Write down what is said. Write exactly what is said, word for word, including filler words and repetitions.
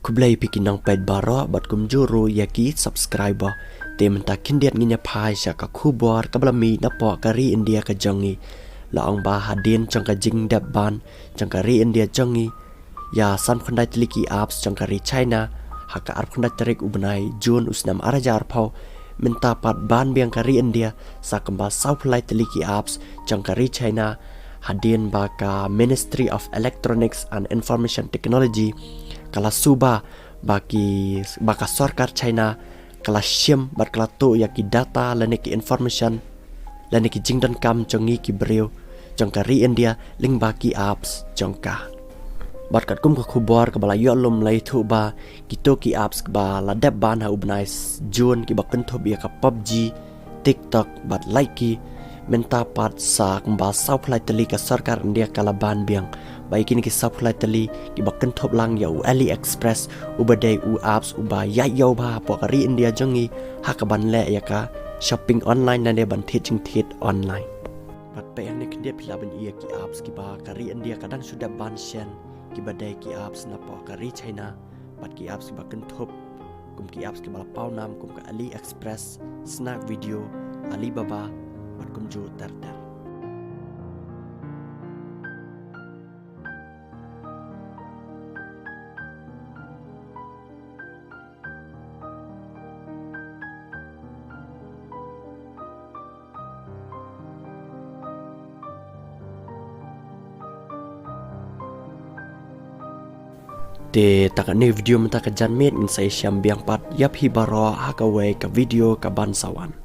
Khublei phi ki nongpeit baroh bad kumjuh ruh ïa ki subscriber. Te mynta khyndiat ngin ïa phai sha ka khubor kaba la mih napoh ka ri India ka jong ngi. La ong ba hadien jong ka jingdep ban jong ka ri India jong ngi ïa san phew khyndai tylli ki apps jong ka ri China ha ka ar phew khyndai tarik u bnai Jun u snem ar hajar arphew, mynta pat ban biang ka ri India sa kumba saw phew lai tylli ki apps jong ka ri China, hadien ba ka Ministry of Electronics and Information Technology ka la suba ba ki, ba ka sorkar China ka la shim bad ka la tuh ïa ki data lane ki information lane ki jingdonkam jong ngi ki briew jong ka ri India lyngba ki apps jong ka. Bad katkum ka khubor kaba la ïoh lum la ïathuh ba kito ki apps kiba la dep ban ha u bnai s-, Jun kiba kynthup ïa ka PUBG, TikTok bad Likee, mynta pat sa kumba saw phew lai tylli ka sorkar India ka la ban biang. Ba ïa kine ki saw phew lai tylli kiba kynthup lang ïa u AliExpress, uba dei u apps uba ïaid ïew bha hapoh ka ri India jong ngi ha kaban leh ïa ka shopping online lane ban thied jingthied online. Bad peit hangne khyndiat phi lah ban ïohi ïa ki apps kiba ka ri India ka dang shu dep ban shen, kiba dei ki apps napoh ka ri China, bad ki apps kiba kynthup kum ki apps kiba la paw nam kum ka AliExpress, Snack Video, Alibaba bad kumjuh ter ter. Te ta kane ka video mynta ka janmiet, ngin sa ïashem biang pat ïa phi baroh ha kawei ka video kaban sa wan.